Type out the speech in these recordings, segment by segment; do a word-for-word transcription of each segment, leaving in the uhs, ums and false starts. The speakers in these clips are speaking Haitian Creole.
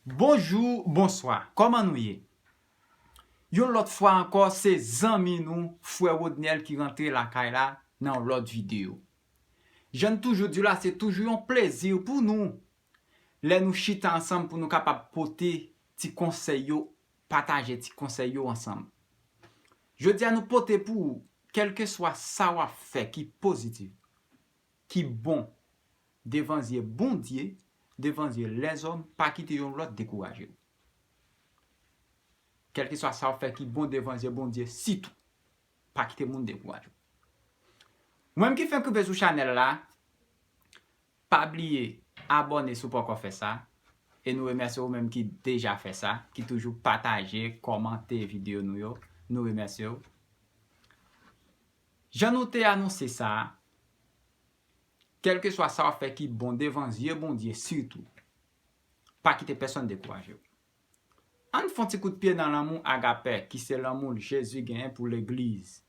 Bonjou, bonswa, kòman nou ye? Yon lòt fwa ankò, se zanmi nou, frè Rodnel ki rantre lakay la nan yon lòt videyo. Jan n toujou di w la, se toujou yon plezi pou nou lè nou chita ansanm pou nou kapab pote ti konsèy yo, pataje ti konsèy yo ansanm. Jodi a nou pote pou ou, kèlkeswa sa w ap fè ki pozitif, ki bon devan zye Bondye, devan zye lèzòm, pa kite yon lòt dekouraje w. Kèlkeswa sa w ap fè ki bon devan zye Bondye, sitou, pa kite moun dekouraje w. Ou menm ki fenk rive sou chanèl la, pa bliye abòne si w poko fè sa. E nou remèsye ou menm ki deja fè sa, ki toujou pataje, kòmante videyo nou yo. Nou remèsye w. Jan nou te anonse sa, kèlkeswa sa w ap fè ki bon devan zye Bondye, sitou, pa kite pèsonn dekouraje w. Ann fè yon ti kout pye nan lanmou agapè, ki se lanmou Jezi genyen pou legliz.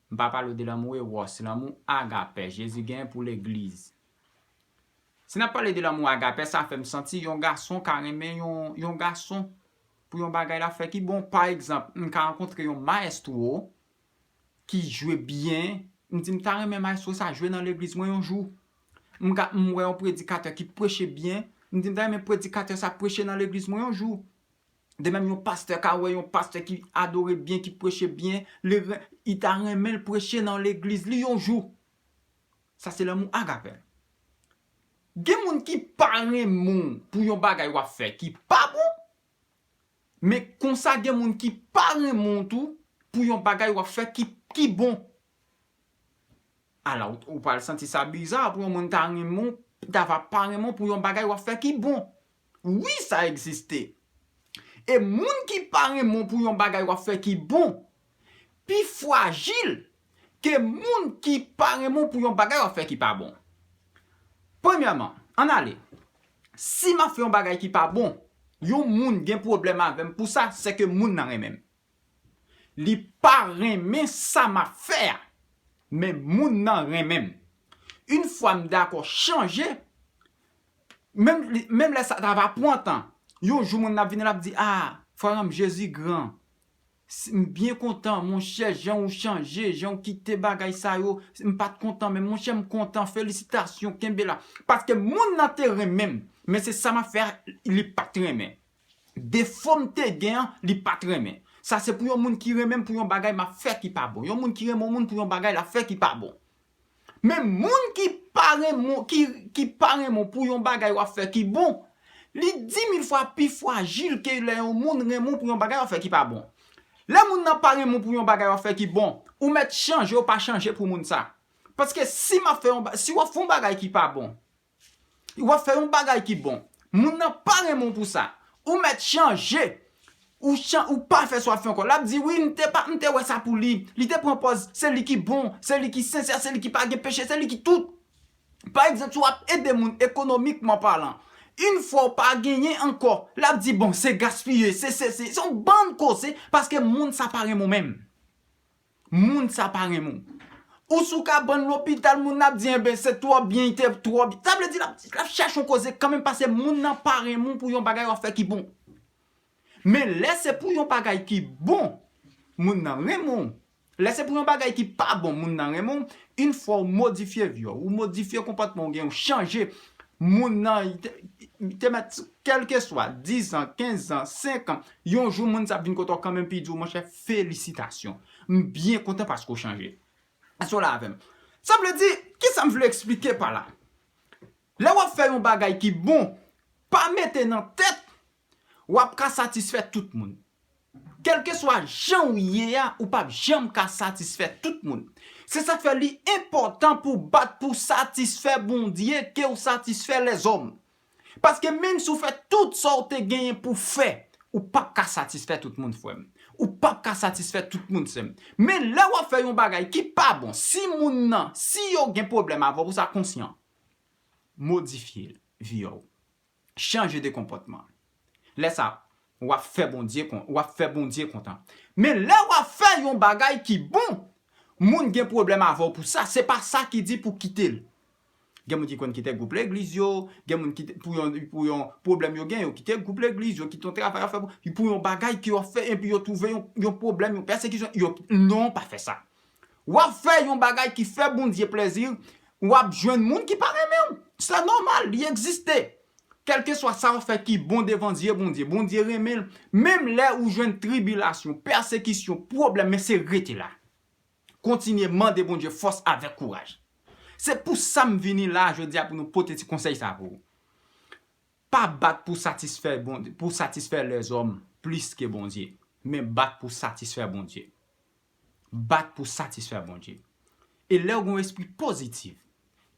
M pa pale w de lanmou ewòs, lanmou agapè Jezi genyen pou legliz. Si n ap pale de lanmou agapè, sa fè m santi yon gason ka renmen yon, yon gason pou yon bagay l ap fè ki bon. Pa egzanp, m ka rankontre yon mayestwo ki jwe byen, m di m ta renmen mayestwo sa jwe nan legliz mwen yon jou. M ka, m wè yon predikatè ki preche byen, m di m ta renmen predikatè sa preche nan legliz mwen yon jou. De menm, yon pastè ka wè yon pastè ki adore byen, ki preche byen, li ren-, li ta renmen l preche nan legliz li yon jou. Sa se lanmou agapè. Gen moun ki pa renmen w pou yon bagay w ap fè ki pa bon, men konsa gen moun ki pa renmen w tou pou yon bagay w ap fè ki, ki bon. Ala, ou, ou pral santi sa biza pou yon moun ta renmen w, ta va pa renmen w pou yon bagay w ap fè ki bon. Wi, sa egziste. E moun ki pa renmen w pou yon bagay w ap fè ki bon, pi frajil ke moun ki pa renmen w pou yon bagay w ap fè ki pa bon. Premyèman, ann ale. Si m ap fè yon bagay ki pa bon, yon moun gen pwoblèm avè m pou sa, se ke moun nan renmen m. Li pa renmen sa m ap fè a, men moun nan renmen m. Yon fwa m dakò chanje, menm, li- menm lè sa ta va pran tan, yon jou moun nan ap vini, l ap di, "A, frè m, Jezi gran. Si- m byen kontan, monchè, jan ou chanje, jan ou kite bagay sa yo, m pa t kontan, men monchè, m kontan, felisitasyon, kenbe la." Paske moun nan te renmen m, men se sa m ap fè a, li pa t renmen. Defo m te gen an, li pa t renmen. Sa se pou yon moun ki renmen m pou yon bagay m ap fè ki pa bon. Yon moun ki renmen yon moun pou yon bagay l ap fè ki pa bon. Men moun ki pa renmen, ki, ki pa renmen w pou yon bagay w ap fè ki bon, li di mil fwa pi frajil ke lè yon moun renmen w pou yon bagay w ap fè ki pa bon. Lè moun nan pa renmen w pou yon bagay w ap fè ki bon, ou mèt chanje, ou pa chanje pou moun sa. Paske si m ap fè yon ba- si w ap fè yon bagay ki pa bon, w ap fè yon bagay ki bon. Moun nan pa renmen w pou sa. Ou mèt chanje. Ou chan, ou pa fè sa w ap fè ankò. L ap di, "Wi, m te pa, m te wè sa pou li. Li te pran pòz, se li ki bon, se li ki sensè, se li ki pa gen peche, se li ki tout." Pa egzanp, si w ap ede moun ekonomikman palan, yon fwa w pa genyen ankò, l ap di, "Bon, se gaspiye, se, se, se, se yon bann koze, paske moun sa pa renmen w menm." Moun sa pa renmen w. Ou sou kabann lopital, moun ap di, "Enben, se twò byen, li te twò byen." Sa vle di, l ap, l ap chèche yon koze kanmenm, paske moun nan pa renmen w pou yon bagay w ap fè ki bon. Men lè se pou yon bagay ki bon, moun nan renmen w. Lè se pou yon bagay ki pa bon, moun nan renmen w. Yon fwa w modifye vi w, ou modifye konpòtman w, gen w chanje, moun nan, li te, li te mèt, kèlkeswa, dis an, kenz an, senk an, yon jou moun sa ap vin kote w kanmenm, pi di w, "Monchè, felisitasyon. M byen kontan paske w chanje." Èske w la avè m? Sa vle di, kisa m vle eksplike pa la? Lè w ap fè yon bagay ki bon, pa mete nan tèt w ap ka satisfè tout moun. Kèlkeswa jan w ye a, ou p ap janm ka satisfè tout moun. Se sa k fè li enpòtan pou w bat pou w satisfè Bondye ke w satisfè lèzòm. Paske menm si w fè tout sa w te genyen pou w fè, ou p ap ka satisfè tout moun, frè m. Ou p ap ka satisfè tout moun, sè m. Men lè w ap fè yon bagay ki pa bon, si moun nan, si yo gen pwoblèm avè w pou sa, konsyan, modifye vi w. Chanje de konpòtman. Lè sa, w ap fè Bondye kon-, w ap fè Bondye kontan. Men lè w ap fè yon bagay ki bon, moun gen pwoblèm avè w pou sa, se pa sa ki di pou kite l. Gen moun ki konn kite gwoup legliz yo, gen moun ki te- pou yon, pou yon pwoblèm yo gen, yo kite gwoup legliz, yo kite yon travay yo fè pou, pou yon bagay ke yo fè, epi yo twouve yon, yon pwoblèm, yon pèsekisyon, yo, non, pa fè sa. W ap fè yon bagay ki fè Bondye plèzi, w ap jwenn moun ki pa renmen w. Se nòmal, li egziste. Kèlkeswa sa w fè ki bon devan zye Bondye, Bondye renmen l. Menm lè ou jwenn tribilasyon, pèsekisyon, pwoblèm, men se rete la. Kontinye mande Bondye fòs avèk kouraj. Se pou sa m vini la jodi a pou nou pote ti konsèy sa pou ou. Pa bat pou satisfè Bondye, pou satisfè lèzòm plis ke Bondye, men bat pou satisfè Bondye. Bat pou satisfè Bondye. E lè w gen yon espri pozitif,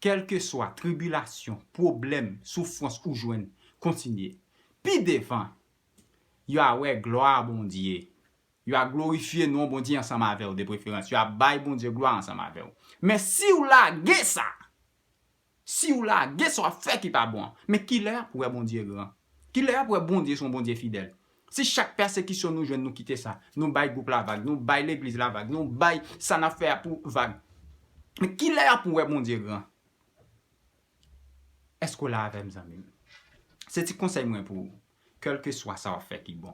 kèlkeswa tribilasyon, pwoblèm, soufrans ou jwenn, kontinye. Pi devan, yo a wè glwa Bondye. Yo a glorifye non Bondye ansanm avè w, de preferans. Yo a bay Bondye glwa ansanm avè w. Men si w lage sa, si w lage sa w ap fè ki pa bon an, men kilè pou wè Bondye gran? Kilè pou wè Bondye se yon Bondye fidèl? Si chak pèsekisyon nou jwenn, nou kite sa, nou bay gwoup la vag, nou bay legliz la vag, nou bay sa n ap fè a pou vag. Men kilè pou wè Bondye gran? Èske w la avè m, zanmi m? Se ti konsèy mwen pou ou. Kèlkeswa sa w ap fè ki bon,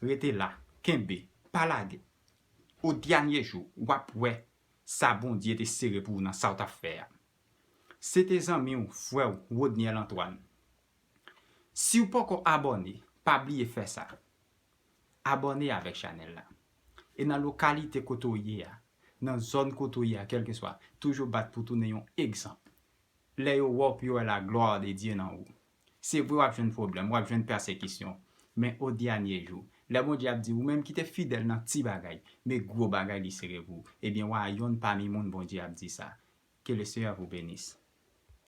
rete la, kenbe, pa lage. O dènye jou, w ap wè sa Bondye te sere pou ou nan sa w t ap fè a. Se te zanmi w, frè w, Rodniel Antoine. Si w poko abòne, pa bliye fè sa. Abòne avèk chanèl la. E nan lokalite kote w ye a, nan zòn kote w ye a, kèlkeswa, toujou bat pou tounen yon egzanp. Lè yo wè w, pou yo wè la gloire de Dieu nan ou. Se vre, w ap jwenn pwoblèm, w ap jwenn pèsekisyon. Men o dènye jou, lè Bondye ap di, ou menm ki te fidèl nan ti bagay, men gwo bagay li sere pou ou. Ebyen, w a yonn pami moun Bondye ap di sa. Que le Seigneur vous bénisse.